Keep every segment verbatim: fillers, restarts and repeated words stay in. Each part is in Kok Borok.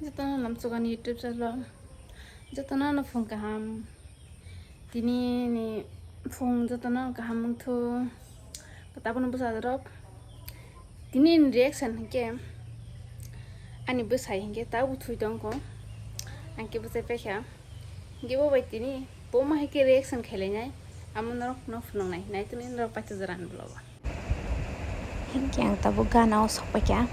Jotono lamsukani YouTube channel o jotono no phung kaham. Tini ni phung jotono kaham wngthu. Tabukni bwsa rok tini ni reaction hinkhe ani bwsai hinkhe tabuk thui tongkho. Ang khe bwsai paikha. Hinkhe bo bai tini bo ma hai khe reaction khailainai. Amo norok no phunuknai. Nai tini norok paithago jora ni vlog o. Hinkhe ang tabuk gana o sok paikha.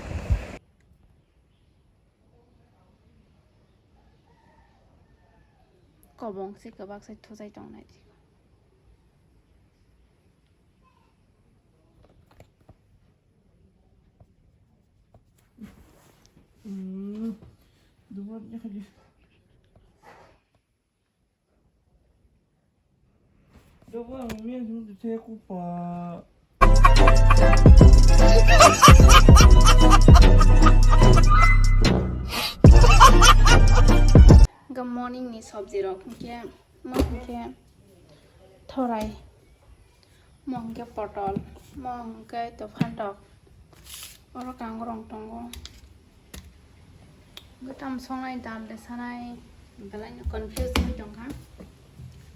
Kobong se kwbak se thujai tongnai. Hmm. Duhur ni khaji. Dogo ang miyan sung tu saya kupa. Ga morning ni sabji rok hinkhe, mo hinkhe thorai, mo hinkhe potol, mo hinkhe to phantok. Oro kangrong tongo. Bwtam songnai, dal de sanai, belai no confuse wngwi tongkha.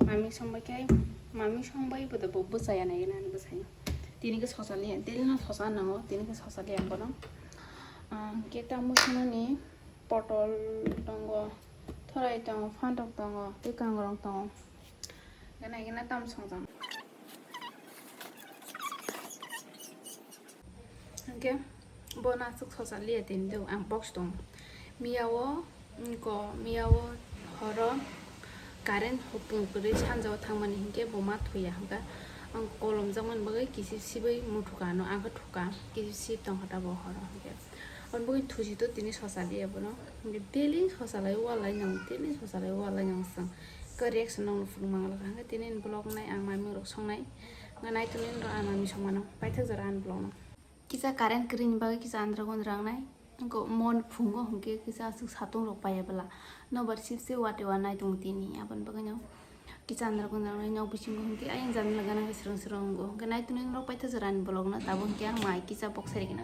Mami songbai khe, mami songbai bo bo bwchaya nai gana bwsai. Tini khe sosa liya, daily no sosa nango, tini khe sosa liya bono. Ah, khe tamo sonani potol tongo, thorai tongo, phantok tongo, tei kangrong tongo. Gana gana tam songjak. Hingke bo nasuk sosa liya tini do ang box tong. Miya o, ko miya o horo current hopung kwrwi sanja o thangmani hingke bo ma thuya hingke ang kolom jakmani bagwi kisip sibwi muthukha ano ang khe thuka kisip sip tongkha ta bo horo hingke. Aboni bagwi thusi to tini sosa liya bono. Daily sosa lai wal lai nang, daily sosa lai wal lai nang sang. Ko reaction nang phunuk mang lakha. Hingke tini ni vlog nai ang mami rok songnai. Hingke nai tini ro ang mami songmano. Paithak jora ang vlog no. Kisa current kwrwi ni bagwi kisa andra gondra wngnai. Hingke mon phungo hingke kisa aswk satung rok paiya bwla. Nobar sip se wate wa nai tongo tini. Aboni bagwi no kisa andra gondra wngnai nok bisingo hingke ayang janala gana khe srong srong wngo. Hingke nai tini ro paithak jora ni vlog no. Tabuk hingke ang mai kisa box sai rikna.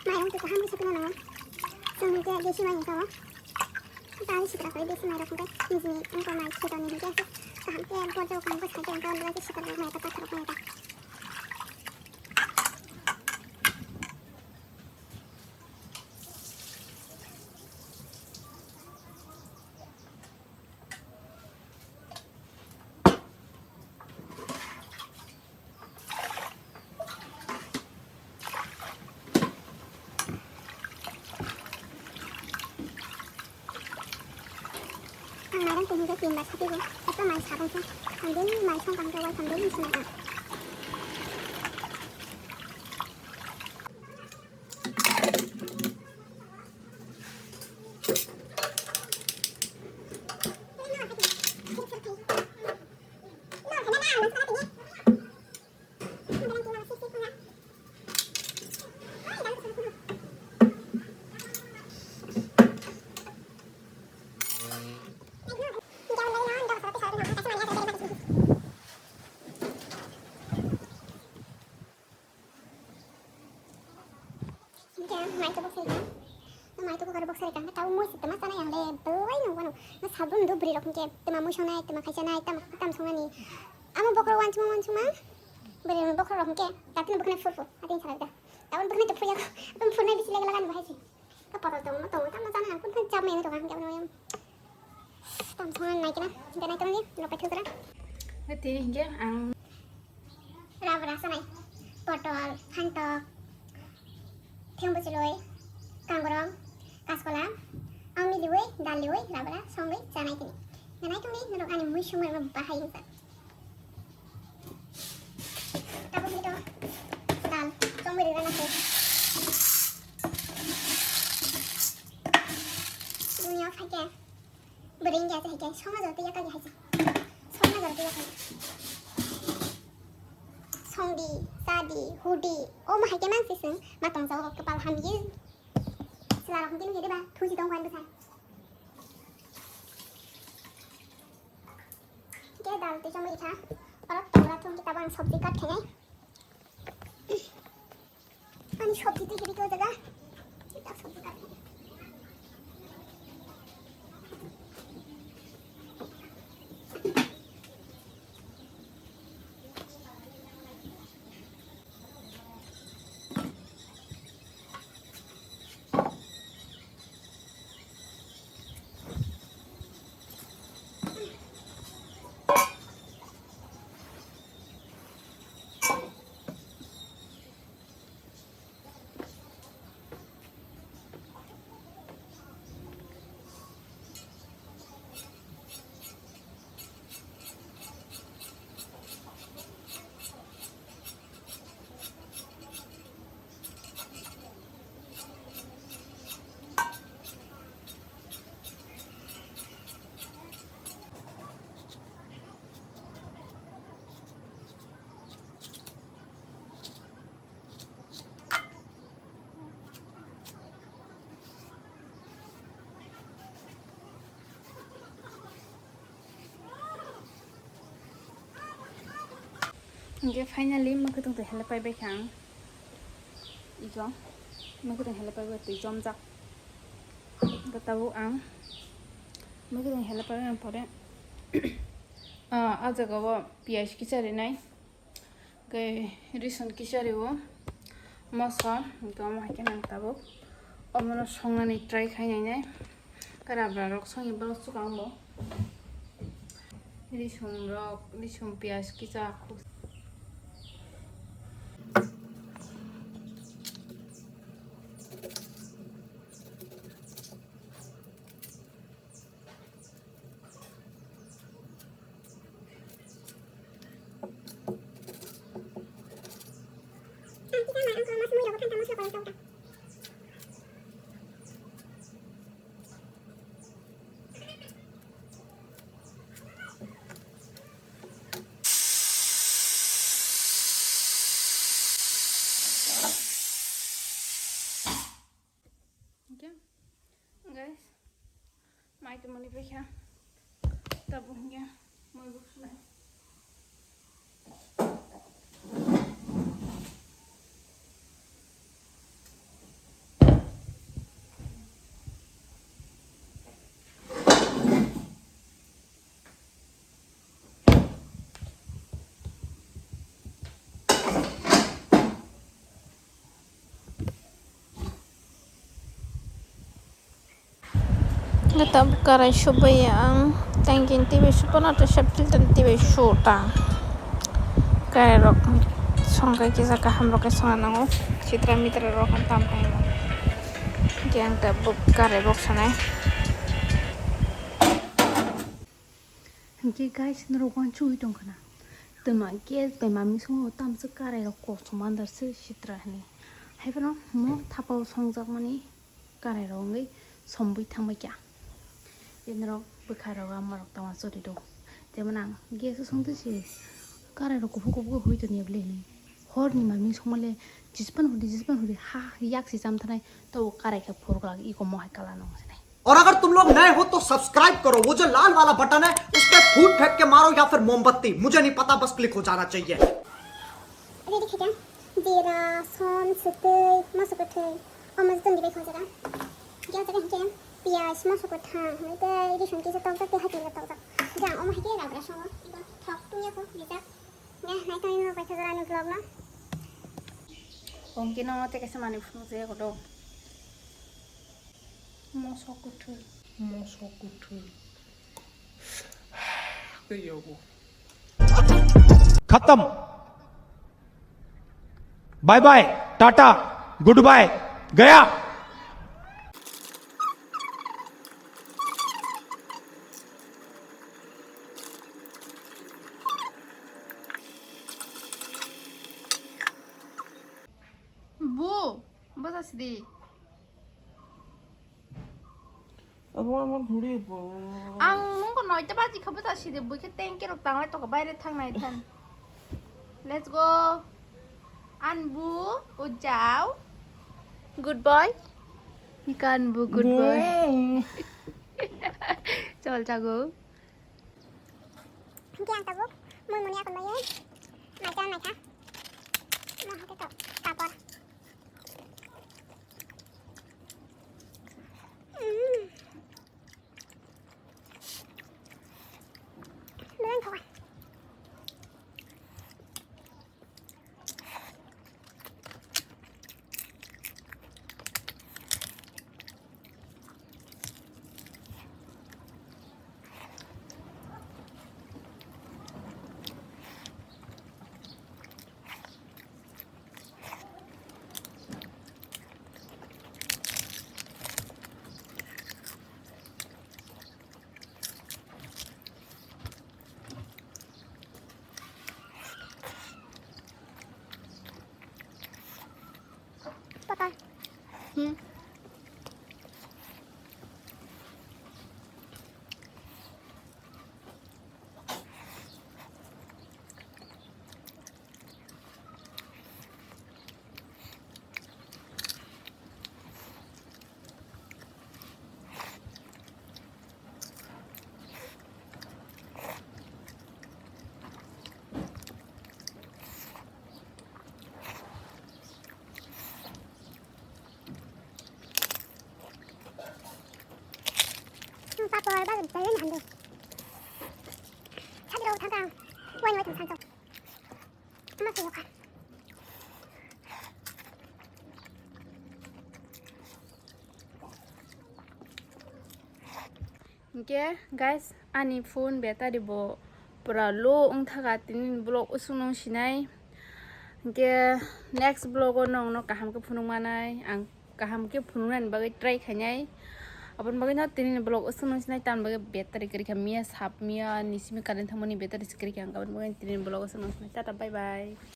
Mairung tu kaham khe sukna nango. Chwng khe desi mai wngkha o. Tei sitra khe desi mai rok hwnkhe nijini wngkha mai sitra ni hwnkhe kaham khe borjak kaham khe sai khe wngkha o, sitra rok mai ta pathor rok mai ta. Ang narang kuhung khe tinbar sapigo, ekta mai sabung khe. Ang daily mai song kaham khe wai phang daily sinai ang. Hingke mai to boksai ka, mai to kukar boksai ka, hingke tabo mui sitema sana yang le belai no wano, no sabun do bri rok hingke tema mui sonai, tema khai sanai, tam tam sonani, amo bokhorok wansuma wansuma, bri rok bokhorok hingke, tati no bokhorok furfu, atin salai da, tabo bokhorok to fuya ko, tabo furnai bisi lega lagan bahai si, ka potol tong, tong, tam no sana, kun kun chap mai no tong, hingke amo yang. Tam songna nai kena, hingke nai tongdi, lo paithak jora. Tini hingke ang rubber asa nai. potol, phantok, thengbuchiloi, kangrong, kaskola, ang miliwi, daliwi, rabra, songwi, chanai tini. Nganai tongni norok ani mui songmani bahai wngkha. Tabuk hito dal, songwi ringrana se. Dunia phaikhe. Bwrwi wngya se hai khe, songna jora twi yakali hai se. Songna jora twi yakali. Songdi, chadi, hudi. Omo hai khe mansi swng, ma tongsa o kwpal hamye. Sila rok hwnkhe nukhe deba, thuji tong khan bwsa. Hwnkhe dal twi chongwi rikha. Oro tongra thung khe tabuk ang sobji cut khainai. Ani sobji twi khe rikha o jaga. Thik thak sobji cut khainai. Hingke finally mwkhwtwng twi helai paibai kha ang. Ijo mwkhwtwng helai paibai twi chomjak. Hingke tabuk ang mwkhwtwng helai paibai ang pore. Ah, ah jaga o piyaj kisa rinai. Hingke rison kisa rio moso, hingke omo hai khe nang tabuk omono songnani try khai nainai. Hingke rabra rok songni borok chukang bo. Risum rok, risum piyaj kisa. Hingke, guys, mai tongmani paikha. Tabuk hingke, moi bo khwnai. Tabuk karai subaiya ang tangki ni twi bai suphano tei sep filter ni twi bai su ta. Karai rok songkhe kisa kaham rok khe songna nango, sitra mitra rok tam paino. Hingke ang tabuk karai bok sanai. Hingke guys, norok uansugui tongkha na? Twma gas bai maming songma bo tamswk karai rok kosom andar se sitra hinwi. Haiphano mo thapao songjakmani karai rok wngwi sombui thangbai kha. Je norok bwkha rok ama rok tongma chori do. Jemon ang gas o songtwi se karai rok kuphur kuphur hui tongya bwle hinwi. Hor ni maming songma le jispan hudi jispan hudi ha yak se cham thanai, tabo karai khe phur glak iko mo hai kala nong sinai. और अगर तुम लोग नए हो तो सब्सक्राइब करो, वो जो लाल वाला बटन है उस पे फूट फेंक के मारो या फिर मोमबत्ती, मुझे नहीं पता, बस क्लिक हो जाना चाहिए। Ready khe khe jira, som, swtwi, moso kwthwi, omo jotoni bai khongjak. Jang jaga hinkhe piyaj, moso kwthang, hwnwi tei rison kisa tokjak tei hachwlwi tokjak. Jang omo hai khe ragra songo, ego thok tungya kho rijak. Nai tongwi no paithago ani vlog no. Ongkhe no tei kaisa manwi phunukjak eko do. Moso kwthwi. Moso kwthwi. Tei yogo. खत्म। Bye bye, tata, goodbye, gaya. Bu, bwsa sidi. Abo ama ghuri bo. Ang nungko noita baji kha bwsa sidi, bui khe tanki rok tanglai toko baire thangnai than. Let's go. Anbu, ujau. Good boy. Ika Anbu, good boy. Chol chago. Hingke ang tabuk mui muni akon bai maikha maikha. Mo hingke to papor. Mm. Belai thawa. Patal. Hmm. Papor ba gari tayar hande. Sadro thangkang. Wai wai thang thang. Ama siyokha. Hingke guys, ani phone battery bo pura low wngthaka, tini vlog usung nung sinai. Hingke next vlog o nongno kaham khe phunuk manai, ang kaham khe phunuknani bagwi try khainai. Aboni bagwi no tini vlog usung nung sinai, tamni bagwi battery kwrwi kha, miya sap miya ni simi current thangmani battery se kwrwi kha, ang aboni bagwi tini vlog usung nung sinai. Tata, bye bye.